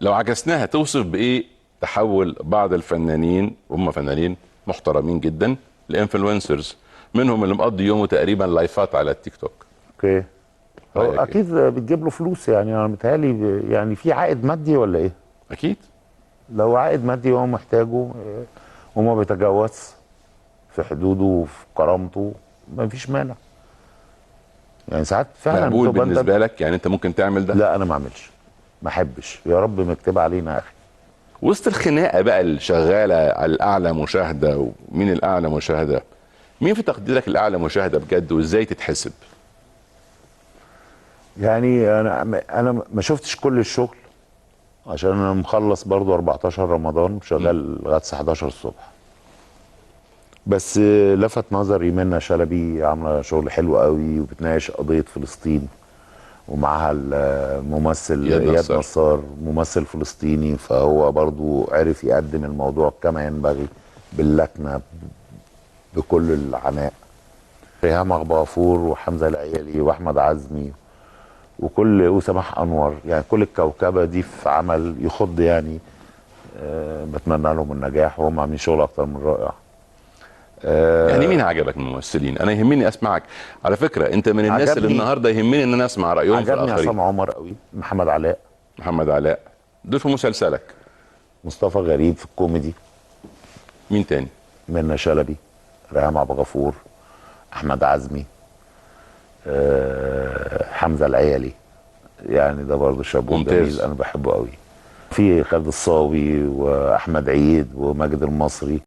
لو عكسناها توصف بايه تحول بعض الفنانين، وهم فنانين محترمين جدا، ل influencers، منهم اللي مقضي يومه تقريبا لايفات على التيك توك؟ okay، هو رأيك إيه؟ اكيد بتجيب له فلوس، يعني انا متهيألي يعني في عائد مادي ولا ايه؟ اكيد. لو عائد مادي هو محتاجه، وما بيتجاوز في حدوده وفي كرامته، ما فيش مانع. يعني ساعات فعلا مقبول بتبقى بالنسبة لك؟ يعني انت ممكن تعمل ده؟ لا، انا ما اعملش، ما احبش. يا رب مكتوب علينا يا اخي. وسط الخناقة بقى اللي شغالة على الاعلى مشاهده ومين الاعلى مشاهده، مين في تقديرك الاعلى مشاهده بجد وازاي تتحسب؟ يعني انا ما شفتش كل الشغل عشان انا مخلص برضو 14 رمضان، شغال لغاية الساعة 11 الصبح. بس لفت نظري منى شلبي، عامله شغل حلو قوي وبتناقش قضية فلسطين، ومعاها الممثل إياد اياد نصار. نصار، ممثل فلسطيني، فهو برضو عرف يقدم الموضوع كما ينبغي باللكنه بكل العناء. ريهام غفور وحمزة العيالي واحمد عزمي وكل وسماح انور، يعني كل الكوكبه دي في عمل يخض يعني. بتمنى لهم النجاح، وهم عاملين شغل اكتر من رائع. يعني مين عجبك من الممثلين؟ انا يهمني اسمعك على فكرة، انت من الناس اللي النهارده يهمني ان انا اسمع رايهم في عجبني الاخرين. عصام عمر قوي، محمد علاء. محمد علاء دول في مسلسلك. مصطفى غريب في الكوميدي. مين تاني؟ منى شلبي، ريهام عبد الغفور، احمد عزمي، حمزة العيالي، يعني ده برضه شابوه ممتاز. جميل، انا بحبه قوي. في خالد الصاوي واحمد عيد وماجد المصري.